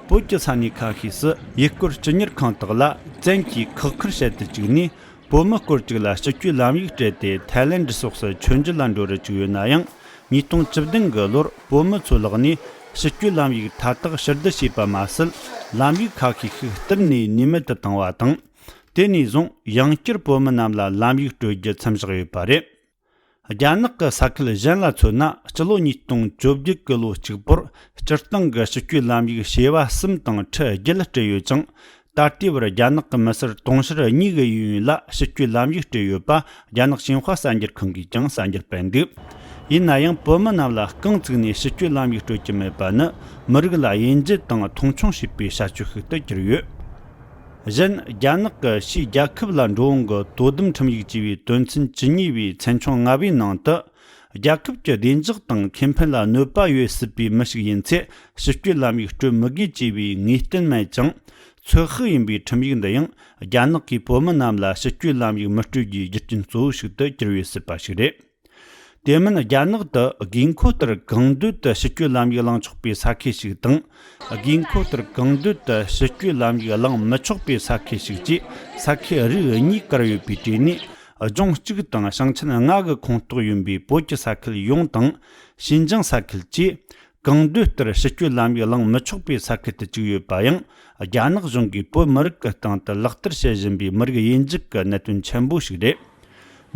བོད་ཀྱི་ས་གནས་ཁ་ཤས་སུ་ཡུལ་སྐོར་སྤྱི་གཉེར་ཁང་དག་ལ་བཙན་གྱིས་ཁག་ཁུར་བྱེད་དུ་བཅུག་ནས། བོད་མི་སྐོར་ཅིག་ལ་ཕྱིར་སྐྱོད་ལམ་ཡིག་སྤྲད་དེ། ཐའི་ལེན་ཌི་སོགས་སུ་མཆོད་མཇལ་ལ་འགྲོ་རུ་བཅུག་ཡོད་ན་ཡང་། ཉིས་སྟོང་བཅུ་བདུན་གྱི་ལོར་བོད་མི་ཚོའི་ལག་ནས་ཕྱིར་སྐྱོད་ལམ་ཡིག་མཐའ་དག་ཕྱིར་བསྡུ་བྱས་པ་མ་ཟད། ལམ་ཡིག་ཁ་ཤས་ཤིག་གཏུབ་ནས་ནུས་མེད་དུ་བཏང་བ་དང་། དེ་ནས་བཟུང་ཡང་བསྐྱར་བོད་མི་རྣམས་ལ་ལམ་ཡིག་སྤྲོད་རྒྱུ་མཚམས་བཞག་ཡོད་པ་རེད། རྒྱ་ནག་གི་ས་ཁུལ་གཞན་ལ་མཚོན་ན། སྤྱི་ལོ་ཉིས་སྟོང་བཅོ་བརྒྱད་གི་ལོ་གཅིག་པོར་སྤྱིར་བཏང་གི་ཕྱིར་སྐྱོད་ལམ་ཡིག་བྱེ་བ་གསུམ་དང་ཁྲི་བརྒྱད་སྤྲད་ཡོད་ཅིང་། ད་ལྟའི་བར་རྒྱ་ནག་གི་མི་སེར་དུང་ཕྱུར་གཉིས་ཀྱི་གཡས་གཡོན་ལ་ཕྱིར་སྐྱོད་ལམ་ཡིག་སྤྲད་ཡོད་པ། རྒྱ་ནག་ཞིན་ཧྭ་གསར་འགྱུར་ཁང་གིས་ཀྱང་གསར་འགྱུར་སྤེལ་འདུག་ཡིན་ན་ཡང་། བོད་མི་རྣམས་ལ་རྐང་བཙུགས་ནས་ཕྱིར་སྐྱོད་ལམ་ཡིག་སྤྲོད་ཀྱི་མེད་པ་ནི། མི་རིགས་ལ་དབྱེ་འབྱེད་དང་མཐོང་ཆུང་བྱེད་པའི་བྱ་སྤྱོད་ཤིག་ཏུ་གྱུར་ཡོད། གཞན། རྒྱ་ནག་གི་ཕྱིའི་རྒྱལ་ཁབ་ལ་འགྲོ་འོང་གི་དོ་དམ་ཁྲིམས་ཡིག་ཅེས་པའི་དོན་ཚན་བཅུ་གཉིས་པའི་ཚན་ཆུང་ལྔ་པའི་ནང་དུ། རྒྱལ་ཁབ་ཀྱི་བདེ་འཇགས་དང་ཁེ་ཕན་ལ་གནོད་པ་ཡོད་སྲིད་པའི་མི་ཞིག་ཡིན་ཚེ། ཕྱིར་སྐྱོད་ལམ་ཡིག་སྤྲོད་མི་དགོས་ཅེས་པའི་ངེས་གཏན་མེད་ཅིང་། ཚོད་དཔག་ཡིན་པའི་ཁྲིམས་ཡིག་འདི་ཡང་། རྒྱ་ནག་གིས་བོད་མི་རྣམས་ལ་ཕྱིར་སྐྱོད་ལམ་ཡིག་མི་སྤྲོད་རྒྱུའི་རྒྱུ་རྐྱེན་གཙོ་བོ་ཞིག་ཏུ་གྱུར་ཡོད་སྲིད་པ་ཞིག་རེད། དེ་མིན་རྒྱ་ནག་ཏུ་དགོས་མཁོ་ལྟར་གང་འདོད་དུ་ཕྱི་སྐྱོད་ལམ་ཡིག་བླངས་ཆོག་པའི་ས་ཁུལ་ཞིག་དང་། དགོས་མཁོ་ལྟར་གང་འདོད་དུ་ཕྱི་སྐྱོད་ལམ་ཡིག་བླངས་མི་ཆོག་པའི་ས་ཁུལ་ཞིག་བཅས་ས་ཁུལ་རིགས་གཉིས་བཀར་ཡོད་པའི་གྲས་ནས། ལྗོངས་གཅིག་དང་ཞིང་ཆེན་ལྔ་གི་ཁོངས་གཏོགས་ཡིན་པའི་བོད་ཀྱི་ས་ཁུལ་ཡོངས་དང་། ཞིན་ཅང་ས་ཁུལ་བཅས། གང་འདོད་ལྟར་ཕྱི་སྐྱོད་ལམ་ཡིག་བླངས་མི་ཆོག་པའི་ས་ཁུལ་དུ་བཅུག་ཡོད་པ་ཡང་། རྒྱ་ནག་གཞུང་གིས་བོད་མི་རིགས་ཀྱི་སྟེང་དུ་ལག་བསྟར་བྱེད་བཞིན་པའི་མི་རིགས་དབྱེ་འབྱེད་ཀྱི་གནད་དོན་ཆེན་པོ་ཞིག་རེད།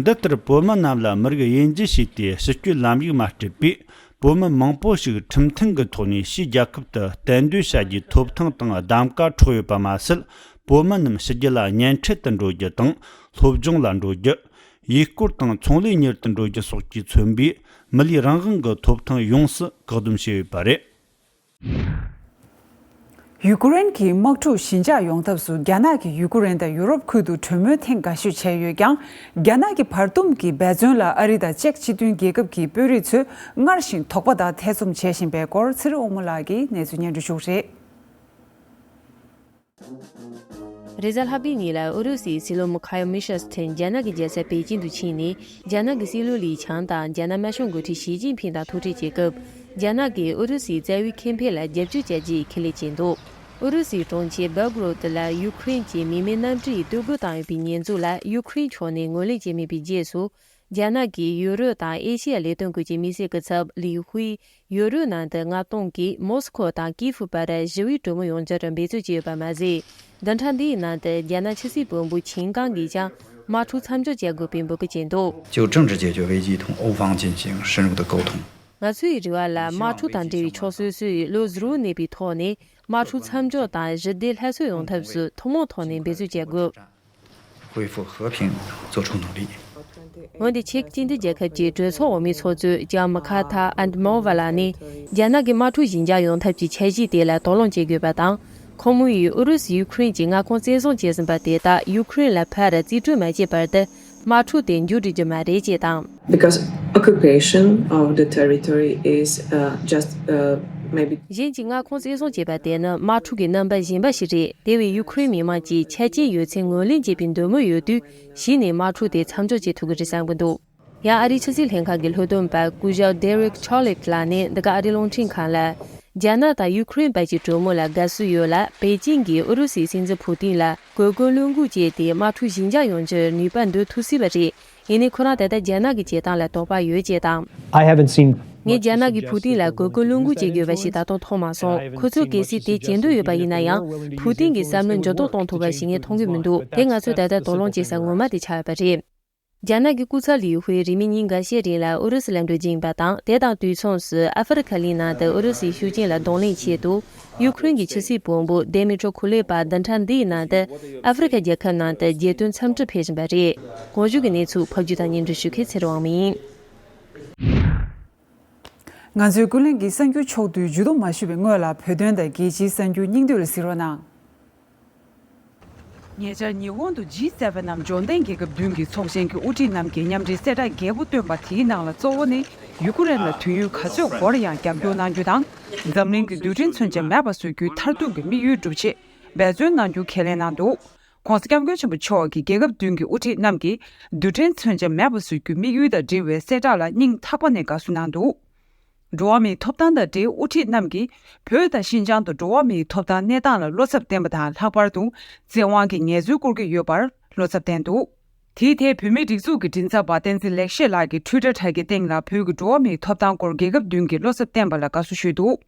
འདི་ལྟར་བོད་མི་རྣམས་ལ་མི་རིགས་དབྱེ་འབྱེད་བྱས་ཏེ་ཕྱི་སྐྱོད་ལམ་ཡིག་མ་སྤྲད་པས། བོད་མི་མང་པོ་ཞིག་ཁྲིམས་མཐུན་གྱི་ཐོག་ནས་ཕྱིའི་རྒྱལ་ཁབ་ཏུ་གཏན་སྡོད་བྱ་རྒྱུའི་ཐོབ་ཐང་དང་གདམ་ག་འཕྲོག་ཡོད་པ་མ་ཟད། བོད་མི་རྣམས་ཕྱི་རྒྱལ་ལ་གཉེན་འཕྲད་དུ་འགྲོ་རྒྱུ་དང་། སློབ་སྦྱོང་ལ་འགྲོ་རྒྱུ། ཡུལ་སྐོར་དང་ཚོང་ལས་གཉེར་དུ་འགྲོ་རྒྱུ་སོགས་ཀྱིས་མཚོན་པའི་མི་ལུས་རང་དབང་གི་ཐོབ་ཐང་ཡོངས་སུ་བཀག་སྡོམ་བྱས་ཡོད་པ་རེད། ཡུ་ཀེ་རེན་གྱི་དམག་འཁྲུག་ཞི་འཇགས་ཡོང་ཐབས་སུ་རྒྱ་ནག་གིས་ཡུ་ཀེ་རེན་དང་ཡུ་རོབ་ཁུལ་དུ་གྲོས་མོལ་ཐེངས་འགའ་ཤས་བྱས་ཡོད་ཀྱང་། རྒྱ་ནག་གི་བར་འདུམ་གྱི་འབད་བརྩོན་ལ་ཨ་རི་དང་ཅེཀ་སྤྱི་མཐུན་རྒྱལ་ཁབ་ཀྱི་དཔོན་རིགས་ཚོས་སྔར་བཞིན་དོགས་པ་དང་ཐེ་ཚོམ་བྱེད་བཞིན་པའི་སྐོར་ཚེ་རིང་དབང་མོ་ལགས་ཀྱིས་གནས་ཚུལ་སྙན་སྒྲོན་ཞུ་གི་རེད། རེས་གཟའ་ལྷག་པའི་ཉིན་ལ་ཨུ་རུ་སུའི་སྲིད་བློན་མི་ཁ་ཡོ་མི་ཤེལ་སི་ཐན་རྒྱ་ནག་གི་རྒྱལ་ས་པེ་ཅིན་དུ་ཕྱིན་ནས། རྒྱ་ནག་གི་སྲིད་བློན་ལི་ཆང་དང་རྒྱ་ནག་དམར་ཤོག་འགོ་ཁྲིད་ཞི་ཅིན་ཕིང་དང་ཐུག་འཕྲད་བྱེད་སྐབས། རྒྱ་ནག་གིས་ཨུ་རུ་སུའི་རྩ་བའི་ཁེ་ཕན་ལ་རྒྱབ་སྐྱོར་བྱ་རྒྱུའི་ཁས་ལེན་བྱས་འདུག་ཨུ་རུ་སུའི་གྲོང་ཁྱེར་སྦེལ་གོ་རོད་ལ་ཡུ་ཀེ་རེན་གྱི་མི་མེད་གནམ་གྲུ་ཡིས་གཏོར་རྒོལ་བཏང་ཡོད་པའི་ཉེས་འཛུགས་ལ་ཡུ་ཀེ་རེན་ཕྱོགས་ནས་ངོས་ལེན་བྱས་མེད་པའི་རྗེས་སུ། རྒྱ་ནག་གིས་ཡུ་རོབ་དང་ཨེ་ཤི་ཡ་ལས་དོན་སྐོར་གྱི་དམིགས་བསལ་སྐུ་ཚབ་ལིའུ་ཧུའེ་ཡུ་རོབ་ནང་དུ་མངགས་གཏོང་གིས་མོ་སི་ཁོ་དང་ཀི་ཧྥུ་བར་ཞི་བའི་གྲོས་མོལ་ཡོང་རྒྱུར་འབད་བརྩོན་བྱས་ཡོད་པ་མ་ཟད། བདུན་ཕྲག་འདིའི་ནང་དུ་རྒྱ་ནག་ཕྱི་སྲིད་བློན་པོ་ཆིན་ཀང་གིས་ཀྱང་དམག་འཁྲུག་མཚམས་འཇོག་བྱ་དགོས་པའི་འབོད་སྐུལ་བྱས་འདུག 就政治解决危机同欧方进行深入的沟通。 ང་ཚོའི་རེ་བ་ལ་དམག་འཁྲུག་དང་འབྲེལ་བའི་ཕྱོགས་སོ་སོས་བློ་གཟུ་བོར་གནས་པའི་ཐོག་ནས་དམག་འཁྲུག་མཚམས་འཇོག་དང་ཞི་བདེ་སླར་གསོ་ཡོང་ཐབས་སུ་ཐུན་མོང་ཐོག་ནས་འབད་བརྩོན་བྱ་དགོས། 恢复和平做出努力。 འོན་ཏེ་ཅེཀ་སྤྱི་མཐུན་རྒྱལ་ཁབ་ཀྱི་གྲོས་ཚོགས་འོག་མའི་ཚོགས་གཙོ་ལྕམ་མ་ཁ་ཐ་ཨན་མོ་ཝ་ལགས་ནས་རྒྱ་ནག་གི་དམག་འཁྲུག་ཞི་འཇགས་ཡོང་ཐབས་ཀྱི་འཆར་གཞི་དེ་ལ་དོགས་སློང་བྱེད་དགོས་པ་དང་། ཁོང་མོ་ཡིས་ཨུ་རུ་སུས་ཡུ་ཁུ་རེན་གྱི་མངའ་ཁོངས་བཙན་བཟུང་བྱས་ཟིན་པ་དེ་དག་ཡུ་ཁུ་རེན་ལ་ཕར་རྩིས་སྤྲོད་མ་བྱས་བར་དུ་དམག་འཁྲུག་དེ་མཇུག་སྒྲིལ་རྒྱུ་མ་རེད་ཅེས་དང་། Because occupation of the territory is uh, just uh, maybe གཞན་གྱི་མངའ་ཁོངས་བཙན་བཟུང་བྱས་པ་དེ་ནི་དམག་འཁྲུག་གི་རྣམ་པ་གཞན་པ་ཞིག་རེད། དེ་བས་ཡུ་ཁུ་རེན་མི་དམངས་ཀྱིས་ཆ་རྐྱེན་ཡོད་ཚད་ངོས་ལེན་བྱེད་པའི་འདོད་མོས་ཡོད་དུས་གཞི་ནས་དམག་འཁྲུག་དེ་མཚམས་འཇོག་བྱེད་ཐུབ་ཀྱི་རེད་བསམ་གྱི་འདུག་ཡང་ཨ་རིའི་ཕྱི་སྲིད་ལྷན་ཁང་གི་ལྷོ་དོན་པ་སྐུ་ཞབས་Derek Chollet ལགས་ནས་འདི་ག་ཨ་རིའི་རླུང་འཕྲིན་ཁང་ལ། རྒྱ་ནག་དང་ཡུ་ཁུ་རེན་བར་གྱི་གྲོས་མོལ་ལ་དགའ་བསུ་ཡོད་ལ། པེ་ཅིང་གིས་ཨུ་རུ་སུའི་སྲིད་འཛིན་ཕུ་ཏིན་ལ་གོ་སྐོན་བློས་འགུག་བྱས་ཏེ་དམག་འཁྲུག་ཞི་འཇགས་ཡོང་རྒྱུར་ནུས་པ་འདོན་ཐུབ་སྲིད་པ་རེད། ཡིན་ནའི་ཁོ་རང་ད་ལྟ་རྒྱ་ནག་གི་བྱེད་སྟངས་ལ་དོགས་པ་ཡོད་ཅེས་དང་། I haven't seen ངས་རྒྱ་ནག་གིས་ཕུ་ཏིན་ལ་གོ་སྐོན་བློས་འགུག་བྱེད་དགོས་པ་ཞིག་ད་དུང་མཐོང་མ་སོང་། ཁོ་ཚོས་གལ་སྲིད་དེ་བྱེད་འདོད་ཡོད་པ་ཡིན་ན་ཡང་། ཕུ་ཏིན་གྱི་བསམ་བློ་འགྱུར་ལྡོག་གཏོང་ཐུབ་པ་ཞིག་ངས་མཐོང་གི་མི་འདུག་དེ་ང་ཚོས་ད་ལྟ་དོགས་སློང་བྱེད་ས་ངོ་མ་དེ་ཆགས་ཡོད་པ་རེད། རྒྱ་ནག་གི་སྐུ་ཚབ་ལིའུ་ཧུའེ་རིང་མིན་ཉིན་འགའ་ཤས་རིང་ལ་ཨུ་རུ་སུ་ལ་འགྲོ་རྒྱུ་ཡིན་པ་དང་། དེ་དང་དུས་མཚུངས་སུ་ཨ་ཧྥེ་རི་ཁ་གླིང་ནང་དུ་ཨུ་རུ་སུའི་ཤུགས་རྐྱེན་ལ་གདོང་ལེན་ཆེད་དུ། ཡུ་ཁུ་རེན་གྱི་ཕྱི་སྲིད་བློན་པོ་ཌེ་མི་ཏྲོ་ཁུ་ལེ་པ་བདུན་ཕྲག་འདིའི་ནང་དུ་ཨ་ཧྥེ་རི་ཁ་རྒྱལ་ཁབ་ནང་དུ་རྒྱལ་དོན་འཚམས་འདྲིར་ཕེབས་བཞིན་པ་རེད། གོང་ཞུས་ཀྱི་གནས་ཚུལ་ཕབ་སྒྱུར་དང་སྙན་སྒྲོན་ཞུ་མཁན་ཚེ་རིང་དབང་མོ་ཡིན། ང་ཚོའི་ཀུན་གླེང་གི་གསར་འགྱུར་ཕྱོགས་བསྡུས་མཇུག་བསྡོམས་མ་ཞུས་པའི་སྔོན་ལ་བོད་དོན་དང་རྒྱལ་སྤྱིའི་གསར་འགྱུར་སྙིང་བསྡུས་ལ་གཟིགས་རོགས་གནང་། ཉེ་ཆར་ཉི་ཧོང་དུ་ཇི་སེ་ཝེན་ནམ་འབྱོར་ལྡན་རྒྱལ་ཁབ་བདུན་གྱི་ཚོགས་ཆེན་གྱི་དབུ་ཁྲིད་རྣམས་ཀྱིས་མཉམ་འབྲེལ་གསལ་བསྒྲགས་རྒྱས་པོ་བཏོན་པ་དེའི་ནང་ལ་གཙོ་བོ་ནི་ཡུ་ཀེ་རེན་ལ་དུས་ཡུན་ག་ཚོད་འགོར་ཡང་རྒྱབ་སྐྱོར་གནང་རྒྱུ་དང་། འཛམ་གླིང་གི་རྡུལ་ཕྲན་མཚོན་ཆ་མེད་པ་བཟོ་རྒྱུའི་མཐར་ཐུག་གི་དམིགས་ཡུལ་འགྲུབ་ཆེད་འབད་བརྩོན་གནང་རྒྱུ་ཁས་ལེན་གནང་འདུག ྋགོང་ས་ྋསྐྱབས་མགོན་ཆེན་པོ་མཆོག་གིས་རྒྱལ་ཁབ་བདུན་གྱི་དབུ་ཁྲིད་རྣམས་ཀྱིས་རྡུལ་ཕྲན་མཚོན་ཆ་མེད་པ་བཟོ་རྒྱུའི་དམིགས་ཡུལ་དང་འབྲེལ་བའི་གསལ་བསྒྲགས་ལ་སྙིང་ཐག་པ་ནས་དགའ་བསུ་གནང་འདུག་འགྲོ་བ་མིའི་ཐོབ་ཐང་དང་འབྲེལ་དབུ་ཁྲིད་རྣམས་ཀྱིས་བོད་དང་ཤིན་ཅང་དུ་འགྲོ་བ་མིའི་ཐོབ་ཐང་གནས་སྟངས་ལ་བློ་འཚབ་བསྟན་པ་དང་། ལྷག་པར་དུ་བཙན་དབང་གི་ངལ་རྩོལ་སྐོར་གྱི་ཡོད་པར་བློ་འཚབ་བསྟན་འདུག་དེའི་ཐད་བོད་མིའི་སྒྲིག་འཛུགས་ཀྱི་མགྲིན་ཚབ་པ་བསྟན་འཛིན་ལེགས་བཤད་ལགས་ཀྱིས་ཊུའི་ཊར་དྲ་རྒྱའི་སྟེང་ལ་བོད་ཀྱི་འགྲོ་བ་མིའི་ཐོབ་ཐང་སྐོར་རྒྱལ་ཁབ་བདུན་གྱིས་བློ་འཚབ་བསྟན་པ་ལ་དགའ་བསུ་ཞུས་འདུག་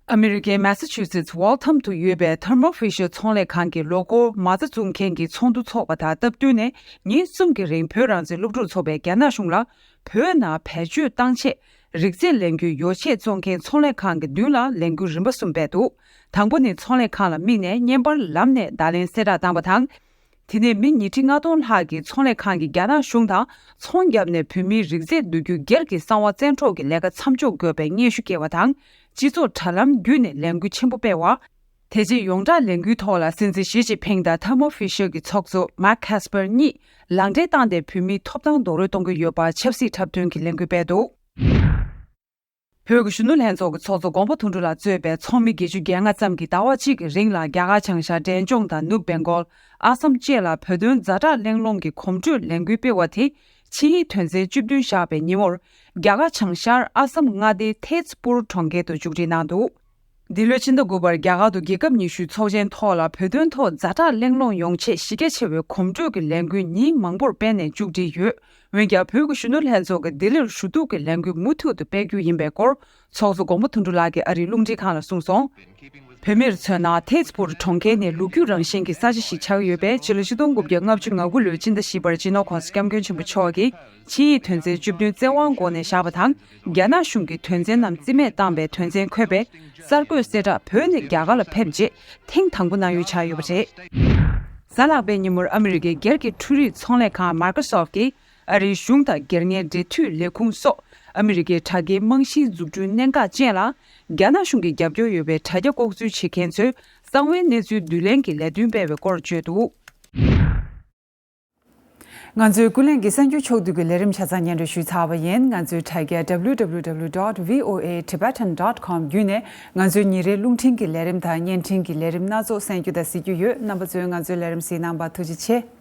ཨ་མི་རི་ཀའི་མེ་ས་ཆུ་སེ་ཊི་ཝོལ་ཐམ་དུ་ཡོད་པའི་ཐར་མོ་ཕི་ཤར་ཚོང་ལས་ཁང་གི་ལོ་འཁོར་མ་རྩ་བཙུགས་མཁན་གྱི་ཚོགས་འདུ་འཚོགས་པ་དང་སྟབས་བསྟུན་ནས། ཉིན་གསུམ་གྱི་རིང་བོད་རང་བཙན་སློབ་ཕྲུག་ཚོགས་པས་རྒྱ་ནག་གཞུང་ལ་བོད་ནང་བེད་སྤྱོད་བཏང་ཆེད་རིག་རྩེད་ལས་འགུལ་ཡོ་ཆས་བཙོང་མཁན་ཚོང་ལས་ཁང་གི་མདུན་ལ་ལས་འགུལ་རིམ་པ་གསུམ་སྤེལ་འདུག་དང་པོ་ནི་ཚོང་ལས་ཁང་ལ་དམིགས་ནས་བརྙན་པར་ལམ་ནས་བརྡ་ལན་གསལ་བསྒྲགས་བཏང་པ་དང་། དེ་ནས་མི་ཉིས་ཁྲི་ལྔ་སྟོང་ལྷག་གིས་ཚོང་ལས་ཁང་གིས་རྒྱ་ནག་གཞུང་དང་ཚོང་བརྒྱབ་ནས་བོད་མིའི་རིག་རྩལ་བསྡུ་རྒྱུ་སྒེར་གྱི་གསང་བ་བཙན་འཕྲོག་གི་ལས་ཀ་མཚམས་འཇོག་དགོས་པའི་སྙན་ཞུ་བསྐྱལ་བ་དང་། སྤྱི་ཚོགས་དྲ་ལམ་བརྒྱུད་ནས་ལས་འགུལ་ཆེན་པོ་སྤེལ་བ། དེ་རྗེས་ཡོངས་གྲགས་ལས་འགུལ་ཐོག་ལ་སྲིད་འཛིན་ཞི་ཅིན་ཕིང་དང་ཐར་མོ་ཕི་ཤར་གྱི་ཚོགས་གཙོ་མཱག་ཁེ་སི་པར་གཉིས་ལག་འབྲེལ་བཏང་སྟེ་བོད་མིའི་ཐོབ་ཐང་རྡོག་རོལ་གཏོང་གི་ཡོད་པ་ཆབ་སྲིད་འཁྲབ་སྟོན་གྱི་ལས་འགུལ་སྤེལ་འདུག་བོད་ཀྱི་གཞོན་ནུ་ལྷན་ཚོགས་ཀྱི་ཚོགས་གཙོ་མགོན་པོ་དོན་གྲུབ་ལགས་གཙོས་པའི་ཚོགས་མི་བརྒྱད་ཅུ་གྱ་ལྔ་ཙམ་གྱིས་ཟླ་བ་གཅིག་གི་རིང་ལ་རྒྱ་གར་བྱང་ཤར་འབྲས་ལྗོངས་དང་ནུབ་སྦེང་གོལ། ཨ་སམ་བཅས་ལ་བོད་དོན་ཛ་དྲག་གླེང་སློང་གི་གོམ་བགྲོད་ལས་འགུལ་སྤེལ་བ་དེ་ཆིངས་ཡིག་དོན་ཚན་བཅུ་བདུན་བཞག་པའི་ཉིན་མོར། རྒྱ་གར་བྱང་ཤར་ཨ་སམ་མངའ་སྡེའི་ཐེ་ཛ་པུར་གྲོང་ཁྱེར་དུ་མཇུག་སྒྲིལ་གནང་འདུག་འདི་ལོའི་ཕྱི་ཟླ་དགུ་པར་རྒྱ་གར་དུ་རྒྱལ་ཁབ་ཉི་ཤུའི་ཚོགས་ཆེན་ཐོག་ལ་བོད་དོན་ཐོག་ཛ་དྲག་གླེང་སློང་ཡོང་ཆེད་གཞི་རྒྱ་ཆེ་བའི་གོམ་བགྲོད་ཀྱི་ལས་འགུལ་ཉིན་མང་པོར་སྤེལ་ནས་མཇུག་སྒྲིལ་ཡོད། འོན་ཀྱང་བོད་ཀྱི་གཞོན་ནུ་ལྷན་ཚོགས་ཀྱིས་ལྡི་ལིར་ཞུ་གཏུག་གི་ལས་འགུལ་མུ་མཐུད་དུ་སྤེལ་རྒྱུ་ཡིན་པའི་སྐོར། ཚོགས་གཙོ་མགོན་པོ་དོན་གྲུབ་ལགས་ཀྱིས་ཨ་རིའི་རླུང་འཕྲིན་ཁང་ལ་གསུངས་སོང་། བོད་མིར་མཚོན་ན་ཐེ་ཛ་པུར་གྲོང་ཁྱེར་ནི་ལོ་རྒྱུས་རང་བཞིན་གྱི་ས་ཆ་ཞིག་ཆགས་ཡོད་པས། ཕྱི་ལོ་ཆིག་སྟོང་དགུ་བརྒྱ་ལྔ་བཅུ་ང་དགུ་ལོའི་ཕྱི་ཟླ་བཞི་པར་སྤྱི་ནོར་༸གོང་ས་༸སྐྱབས་མགོན་ཆེན་པོ་མཆོག་གིས་ཆིངས་ཡིག་དོན་ཚན་བཅུ་བདུན་བཙན་དབང་འོག་ནས་བཞག་པ་དང་། རྒྱ་ནག་གཞུང་གིས་དོན་ཚན་རྣམས་རྩིས་མེད་བཏང་བའི་དོན་ཚན་འཁོད་པའི་གསར་འགོད་གསལ་བསྒྲགས་བོད་ནས་རྒྱ་གར་ལ་ཕེབས་རྗེས་ཐེངས་དང་པོ་གནང་ཡུལ་ཆགས་ཡོད་པ་རེད། གཟའ་ལྷག་པའི་ཉིན་མོར་ཨ་མི་རི་ཀའི་སྒེར་གྱི་འཕྲུལ་རིག་ཚོང་ལས་ཁང་Microsoft་གིས་ཨ་རིའི་གཞུང་དང་སྒེར་གཉེར་འབྲེལ་མཐུད་ལས་ཁུངས་སོགས་ཨ་མི་རི་ཀའི་དྲ་རྒྱའི་རྨང་གཞིའི་འཛུགས་སྐྲུན་གནད་འགག་ཅན་ལ་རྒྱ་ནག་གཞུང་གིས་རྒྱབ་སྐྱོར་ཡོད་པའི་དྲ་རྒྱ་ལྐོག་འཛུལ་བྱེད་མཁན་ཚོའི་གསང་བའི་གནས་ཚུལ་བསྡུ་ལེན་གྱི་ལས་དོན་སྤེལ་བའི་སྐོར་བརྗོད་འདུག་ང་ཚོའི་ཀུན་གླེང་གི་གསར་འགྱུར་ཕྱོགས་བསྡུས་ཀྱི་ལས་རིམ་ཆ་ཚང་སྙན་སྒྲོན་ཞུས་ཚར་བ་ཡིན། ང་ཚོའི་དྲ་རྒྱ་W W W dot V O A Tibetan dot com བརྒྱུད་ནས་ང་ཚོའི་ཉིན་རེའི་རླུང་འཕྲིན་གྱི་ལས་རིམ་དང་བརྙན་འཕྲིན་གྱི་ལས་རིམ་སྣ་ཚོགས་གསན་རྒྱུ་དང་གཟིགས་རྒྱུ་ཡོད། རྣམ་པ་ཚོས་ང་ཚོའི་ལས་རིམ་གཟིགས་གནང་བར་ཐུགས་རྗེ་ཆེ།